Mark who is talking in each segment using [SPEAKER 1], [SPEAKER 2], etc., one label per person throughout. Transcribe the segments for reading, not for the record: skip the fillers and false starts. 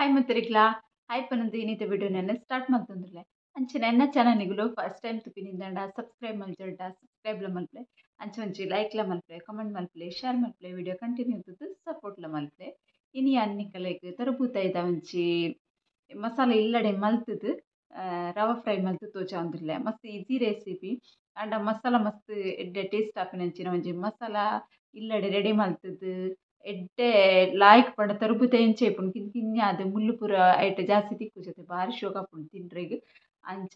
[SPEAKER 1] Hi ಮತ್ತರಿಗ್ಲಾ hi ಪನಂದು ಇನ್ನಿತ ವಿಡಿಯೋನ start ಮಾಡ್ತಂದ್ರಲ್ಲ ಅಂಚೆ ನನ್ನ ಚಾನಲ್ಗಳು ಫಸ್ಟ್ ಟೈಮ್ ತುಪಿನಿಂದಂಡ ಸಬ್ಸ್ಕ್ರೈಬ್ ಮಲ್ಜಡ ಸಬ್ಸ್ಕ್ರೈಬ್ಲ ಮಲ್ಪಲೆ ಅಂಚೆ ಒಂಜಿ ಲೈಕ್ಲ ಮಲ್ಪಲೆ ಕಮೆಂಟ್ ಮಲ್ಪಲೆ ಶೇರ್ ಮಲ್ಪಲೆ ವಿಡಿಯೋ ಕಂಟಿನ್ಯೂ ತುದು ಸಪೋರ್ಟ್ಲ ಮಲ್ಪಲೆ ಇನಿ ಅನ್ನಿಕಲೆಗ್ ತರಬೂತಾಯ್ದ ಒಂಜಿ ಮಸಾಲೆ ಇಲ್ಲಡೆ ಮಲ್ತದು ರವೆ ಫ್ರೈ ಮಲ್ತು ತೋಜಾವಂದಿಲ್ಲ ಮಸ್ತ್ ಈಸಿ ರೆಸಿಪಿ ಅಂಡ ಮಸಾಲ ಮಸ್ತ್ ಎಡ್ಡೆ ಟೇಸ್ಟ್ ಆಪಿನಂಚಿನ ಒಂಜಿ ಮಸಾಲ ಇಲ್ಲಡೆ ರೆಡಿ ಮಲ್ತದು ಎಡ್ಡೆ ಲಾಯ್ಕ್ ಪಂಡ ತರಬೂತ ಎಂಚ ಇಪ್ಪುಂಡು ಕಿನ್ನ ಕಿನ್ನ ಅದು ಮುಳ್ಳು ಪೂರ ಐಟ್ ಜಾಸ್ತಿ ತಿಕ್ಕುಜತೆ ಭಾರಿ ಶೋಕ್ ಆಪುಂಡು ತಿಂಡ್ರೆಗ್ ಅಂಚ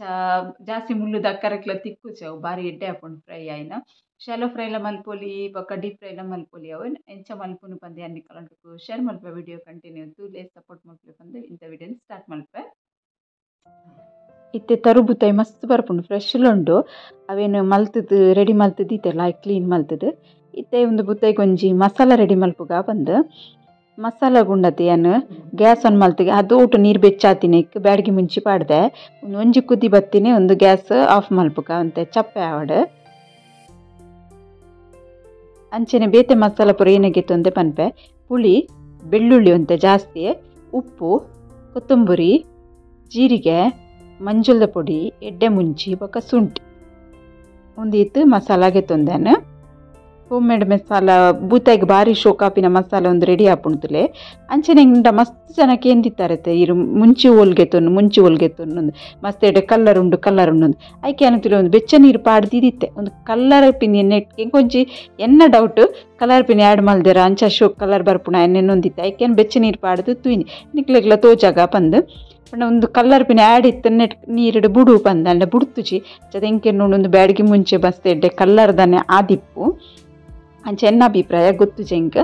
[SPEAKER 1] ಜಾಸ್ತಿ ಮುಳ್ಳು ದಕ್ಕರೆಕ್ಲ ತಿಕ್ಕುಜೆ ಅವು ಭಾರಿ ಎಡ್ಡೆ ಆಪುಂಡು ಫ್ರೈ ಆಯ್ನ ಶಾಲೋ ಫ್ರೈಲ ಮಲ್ಪೊಲಿ ಬೊಕ್ಕ ಡೀಪ್ ಫ್ರೈಲ ಮಲ್ಪೊಲಿ ಅವು ಎಂಚ ಮಲ್ಪುನು ಪಂದ್ ಯಾನ್ ನಿಕಲೊಂಟುಗು ಶೇರ್ ಮಲ್ಪೆ ವಿಡಿಯೋ ಕಂಟಿನ್ಯೂ ತೂಲೆ ಸಪೋರ್ಟ್ ಮಲ್ಪಲೆ ಪಂದ್ ಇಂತ ವಿಡಿಯೋನ್ ಸ್ಟಾರ್ಟ್ ಮಲ್ಪೆ. ಇತ್ತೆ ತರಬೂತಾಯಿ ಮಸ್ತ್ ಬರ್ಪುಂಡು ಫ್ರೆಶ್ ಉಂಡು ಅವೇನು ಮಲ್ತದು ರೆಡಿ ಮಲ್ತದು ಇತ್ತೆಲ್ಲ ಕ್ಲೀನ್ ಮಲ್ತದು ಇತ್ತೆ ಒಂದು ಬುತ್ತೈಗೆ ಒಂಜಿ ಮಸಾಲ ರೆಡಿ ಮಲ್ಪುಗ ಬಂದು ಮಸಾಲ ಗುಂಡತೆ ಯಾನು ಗ್ಯಾಸ್ ಆನ್ ಮಲ್ತಿಗೆ ಅದು ಊಟ ನೀರು ಬೆಚ್ಚಾತಿನಿ ಬ್ಯಾಡ್ಗೆ ಮುಂಚೆ ಪಾಡ್ದೆ ಒಂದು ಒಂಜಿ ಕುದಿ ಬತ್ತೀನಿ ಒಂದು ಗ್ಯಾಸ್ ಆಫ್ ಮಲ್ಪುಗ ಅಂತೆ ಚಪ್ಪೆ ಆವಡು ಅಂಚೆನೆ ಬೇತೆ ಮಸಾಲ ಪೂರ ಏನಾಗಿತ್ತು ಅಂತೆ ಪನ್ಪೆ ಪುಳಿ ಬೆಳ್ಳುಳ್ಳಿ ಅಂತೆ ಜಾಸ್ತಿ ಉಪ್ಪು ಕೊತ್ತಂಬರಿ ಜೀರಿಗೆ ಮಂಜುಲ್ದ ಪೊಡಿ ಎಡ್ಡೆ ಮುಂಚಿ ಬೊಕ್ಕ ಶುಂಠಿ ಒಂದಿತ್ತು ಮಸಾಲಾಗೆ ತೊಂದಾನು ಹೋಮ್ ಮೇಡ್ ಮಸಾಲ ಬೂತಾಯಿಗೆ ಭಾರಿ ಶೋಕಾಪಿನ ಮಸಾಲ ಒಂದು ರೆಡಿ ಆಪುಂಡುತ್ತಲೆ ಅಂಚನೆ ಇಂಡ ಮಸ್ತ್ ಜನ ಕೇಂದಿತ್ತಾರೆ ಇರು ಮುಂಚಿ ಹೋಲ್ಗೆ ತೊನ್ನು ಮುಂಚಿ ಹೋಲ್ಗೆ ತೊನ್ನು ಮಸ್ತ್ ಎಡೆ ಕಲ್ಲರ್ ಉಂಡು ಕಲ್ಲರ್ ಉಂಡು ಐಕೆ ಅನ್ನುತ್ತಿಲ್ಲ ಒಂದು ಬೆಚ್ಚ ನೀರು ಪಾಡ್ದಿದ್ದಿತ್ತೆ ಒಂದು ಕಲ್ಲರ್ ಪಿನ್ ಎಣ್ಣೆ ಎಂಕೊಂಚಿ ಎನ್ನ ಡೌಟ್ ಕಲರ್ ಪಿನ್ ಆ್ಯಡ್ ಮಲ್ದಿರ ಅಂಚ ಶೋಕ್ ಕಲರ್ ಬರ್ಪುಣ ಎಣ್ಣೆನೊಂದಿತ್ತೆ ಐಕೆನ್ ಬೆಚ್ಚ ನೀರು ಪಾಡ್ದು ತುಯ್ನಿ ನಿಕ್ಲೆಗ್ಲ ತೋಜಾಗ ಪಂದು ಪಂಡ ಒಂದು ಕಲ್ಲರ್ ಪಿನ್ ಆ್ಯಡ್ ಇತ್ತು ನೆಟ್ ನೀರಿಡು ಬುಡು ಪಂದ ಅಂಡ ಬುಡ್ತುಜಿ ಚದೆಂಕೆ ಒಂದು ಬ್ಯಾಡ್ಗೆ ಮುಂಚೆ ಬಸ್ತೆ ಎಡ್ಡೆ ಕಲ್ಲರ್ದಾನೆ ಆದಿಪ್ಪು ಅಂಚ ಎನ್ನ ಅಭಿಪ್ರಾಯ ಗೊತ್ತು ಜೆಂಕ್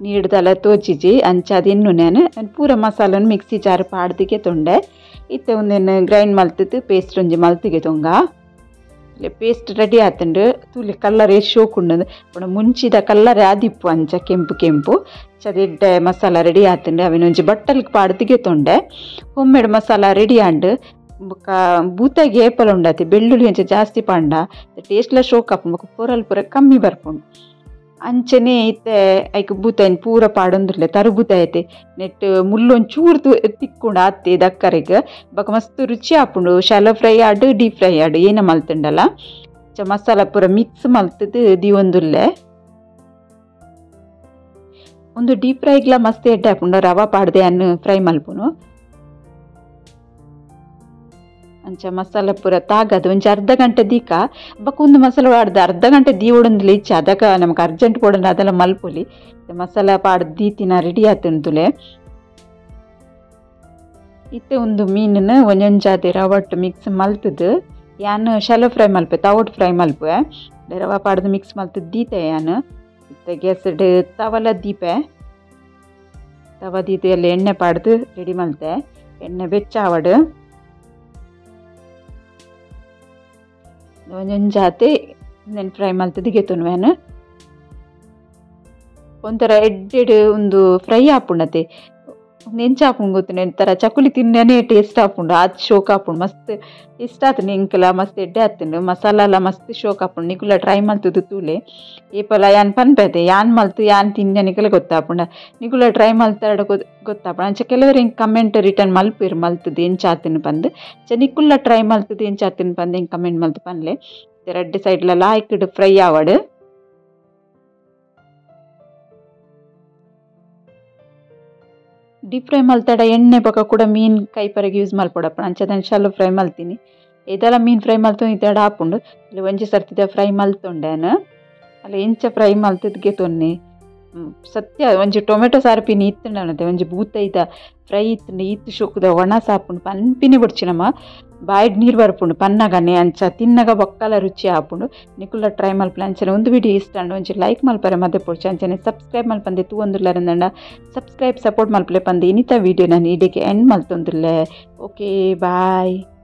[SPEAKER 1] ನೀಡ್ದಲ್ಲ ತೋಚಿಜಿ ಅಂಚ ಅದು ನಾನು ಪೂರ ಮಸಾಲನ್ನು ಮಿಕ್ಸಿ ಜಾರ್ ಪಾಡ್ದಿಗೆ ತೊಂಡೆ ಇತ್ತೆ ಒಂದೇನು ಗ್ರೈಂಡ್ ಮಲ್ತಿತ್ತು ಪೇಸ್ಟ್ ಒಂಜಿ ಮಲ್ತಿಗೆ ತೊಂಗ ಪೇಸ್ಟ್ ರೆಡಿ ಆತಂಡು ತೂಲಿ ಕಲ್ಲರ್ ಏ ಶೋಕ್ ಉಂಡು ಪಂಡ ಮುಂಚಿದ ಕಲ್ಲರ್ ಆದಿಪ್ಪು ಅಂಚ ಕೆಂಪು ಕೆಂಪು ಚದಿಡ್ಡೆ ಮಸಾಲ ರೆಡಿ ಆತಂಡು ಅವಿನೊಂಜಿ ಬಟ್ಟಲ್ಗೆ ಪಾಡ್ದಿಗೆ ತೊಂಡೆ home made masala ready and ಬೊಕ್ಕ ಬೂತಾಯಿಗೆ ಏಪಲ ಉಂಡಾತಿ ಬೆಳ್ಳುಳ್ಳಿ ಅಂಚ ಜಾಸ್ತಿ ಪಾಂಡ ಟೇಸ್ಟ್ಲ ಶೋಕ್ ಆಪುಂಡು ಬೊಕ್ಕ ಪೊರಲ್ ಪೂರ ಕಮ್ಮಿ ಬರ್ಪುಂಡು ಅಂಚನೆ ಇತ್ತೆ ಐಕ್ ಬೂತಾಯಿನ ಪೂರ ಪಾಡೊಂದುಲ್ಲೆ ತರಬೂತಾಯಿ ನೆಟ್ ಮುಳ್ಳು ಒಂಚೂರು ತಿಕ್ಕೊಂಡು ಆತ್ತೆ ದಕ್ಕರೆಗ್ ಬೊಕ್ಕ ಮಸ್ತ್ ರುಚಿ ಆಪುಂಡು ಶಾಲೋ ಫ್ರೈ ಆಡು ಡೀಪ್ ಫ್ರೈ ಆಡು ಏನ ಮಲ್ತುಂಡಲ ಚ ಮಸಾಲ ಪೂರ ಮಿಕ್ಸ್ ಮಲ್ತದು ದೀವೊಂದುಲ್ಲೆ ಒಂದು ಡೀಪ್ ಫ್ರೈಗ್ಲ ಮಸ್ತ್ ಎಡ್ಡೆ ಆಪುಂಡು ರವಾ ಪಾಡ್ದೆ ಅನ್ನು ಫ್ರೈ ಮಲ್ಪುನು ಅಂಚ ಮಸಾಲ ಪೂರ ತಾಗದು ಒಂಜಿ ಅರ್ಧ ಗಂಟೆ ದೀಕ ಬೊಕ್ಕ ಒಂದು ಮಸಾಲ ಪಾಡ್ದು ಅರ್ಧ ಗಂಟೆ ದೀವೊಡೊಂದುಲೆ ಇಚ್ಚ ಅದಕ್ಕ ನಮಕ್ ಅರ್ಜೆಂಟ್ ಪೋಡಂಡ ಅದೆಲ್ಲ ಮಲ್ಪೊಲಿ ಮಸಾಲ ಪಾಡ್ದು ದೀತಿನ ರೆಡಿ ಆತುಂತುಲೆ ಇತ್ತೆ ಒಂದು ಮೀನನ್ನು ಒಂಜೊಂಜಾದೆ ರವಟ್ಟು ಮಿಕ್ಸ್ ಮಲ್ತದು ಯಾನ್ ಶಾಲೋ ಫ್ರೈ ಮಲ್ಪೆ ತವಟ್ ಫ್ರೈ ಮಲ್ಪೆ ರವ ಪಾಡ್ದು ಮಿಕ್ಸ್ ಮಲ್ತದು ದೀತೆ ಯಾನ್ ಇತ್ತೆ ಗ್ಯಾಸ್ಡ್ ತವಲ ದೀಪೆ ತವ ದೀತೆ ಎಲ್ಲ ಎಣ್ಣೆ ಪಾಡ್ದು ರೆಡಿ ಮಲ್ತೆ ಎಣ್ಣೆ ಬೆಚ್ಚ ಆವಡು ಒಂಜೊಂಜಾತೆ ನೆನ್ ಫ್ರೈ ಮಲ್ತದು ಗೆತೊನುವೆನ್ ಒಂಥರ ಎಡ್ಡೆಡ್ ಒಂದು ಫ್ರೈ ಆಪುಂಡತೆ ಎಂಚ ಆಪುಂಡು ಗೊತ್ತುಂಡು ಒಂಥರ ಚಕುಲಿ ತಿನ್ನನೇ ಟೇಸ್ಟ್ ಆಪುಂಡು ಆತ್ ಶೋಕ್ ಆಪುಂಡು ಮಸ್ತ್ ಇಷ್ಟ ಆತುಂಡು ಎಂಕಲ ಮಸ್ತ್ ಎಡ್ಡೆ ಆತುಂಡು ಮಸಾಲ ಮಸ್ತ್ ಶೋಕ್ ಆಪುಂಡು ನಿಕುಲ ಟ್ರೈ ಮಲ್ತದು ತೂಲೆ ಏಪಲ ಯಾನ್ ಪನ್ಪೆತೆ ಯಾನ್ ಮಲ್ತು ಯಾನ್ ತಿನ್ನೆ ನಿಕಲೆ ಗೊತ್ತಾಪುಂಡ ನಿಕುಲ ಟ್ರೈ ಮಲ್ತಾಡ ಗೊತ್ತಾಪುಂಡು ಅಂಚ ಕೆಲವರು ಎಂಕ್ ಕಮೆಂಟ್ ರಿಟರ್ನ್ ಮಲ್ಪೆರ್ ಮಲ್ತದು ಎಂಚ ಆತುಂಡು ಪಂದ್ ಅಂಚ ನಿಕುಲ್ಲ ಟ್ರೈ ಮಲ್ತದು ಎಂಚ ಆತುಂಡು ಪಂದ್ ಎಂಕ್ ಕಮೆಂಟ್ ಮಲ್ತು ಪನ್ಲೆ ರಡ್ಡ್ ಸೈಡ್ಲ ಲಾಯ್ಕ್ಡ್ ಫ್ರೈ ಆವಡು. ಡೀಪ್ ಫ್ರೈ ಮಲ್ತಡ ಎಣ್ಣೆ ಬೊಕ್ಕ ಕೂಡ ಮೀನು ಕೈಪರೆಗೆ ಯೂಸ್ ಮಲ್ಪೊಡಪ್ಪ ಅಂಚ ಶಾಲೋ ಫ್ರೈ ಮಲ್ತೀನಿ ಇದೆಲ್ಲ ಮೀನು ಫ್ರೈ ಮಲ್ತು ಇತ್ತಡ ಆಪುಂಡು ಅಲ್ಲಿ ಒಂಜಿ ಸರ್ತಿದ ಫ್ರೈ ಮಲ್ತೊಂಡೇನು ಅಲ್ಲಿ ಎಂಚ ಫ್ರೈ ಮಲ್ತದ್ಗೆ ತೊನ್ನೆ ಸತ್ಯ ಒಂಜಿ ಟೊಮೆಟೊ ಸಾರು ಪಿನಿ ಇತ್ತುಂಡ ಒಂಜಿ ಬೂತೈದ ಫ್ರೈ ಇತ್ತುಂಡು ಇತ್ತು ಶೋಕುದ ಒಣ ಸಾಪುಂಡು ಪನ್ಪಿನಿ ಬೊಡ್ಚಿ ನಮ್ಮ ಬಾಯಿಡ್ ನೀರು ಬರ್ಪುಂಡು ಪನ್ನಗನೆ ಅಂಚ ತಿನ್ನಗ ಬೊಕ್ಕಲ ರುಚಿ ಆಪುಂಡು ನಿಕುಲ ಟ್ರೈ ಮಲ್ಪಲೆ ಅಂಚನೆ ಒಂದು ವಿಡಿಯೋ ಇಷ್ಟ ಅಂಡು ಒಂಜಿ ಲೈಕ್ ಮಲ್ಪರೆ ಮದೆ ಪೊಡ್ಚಿ ಅಂಚನೆ ಸಬ್ಸ್ಕ್ರೈಬ್ ಮಲ್ಪಂದೆ ತೂವೊಂದುಲ್ಲರಂದಂಡ ಸಬ್ಸ್ಕ್ರೈಬ್ ಸಪೋರ್ಟ್ ಮಲ್ಪಲೆ ಪಂದೆ ಇನ್ನಿತ ವಿಡಿಯೋ ನಾನು ಇಡೀ ಎಂಡ್ ಮಲ್ತೊಂದುಲ್ಲೆ. Okay bye.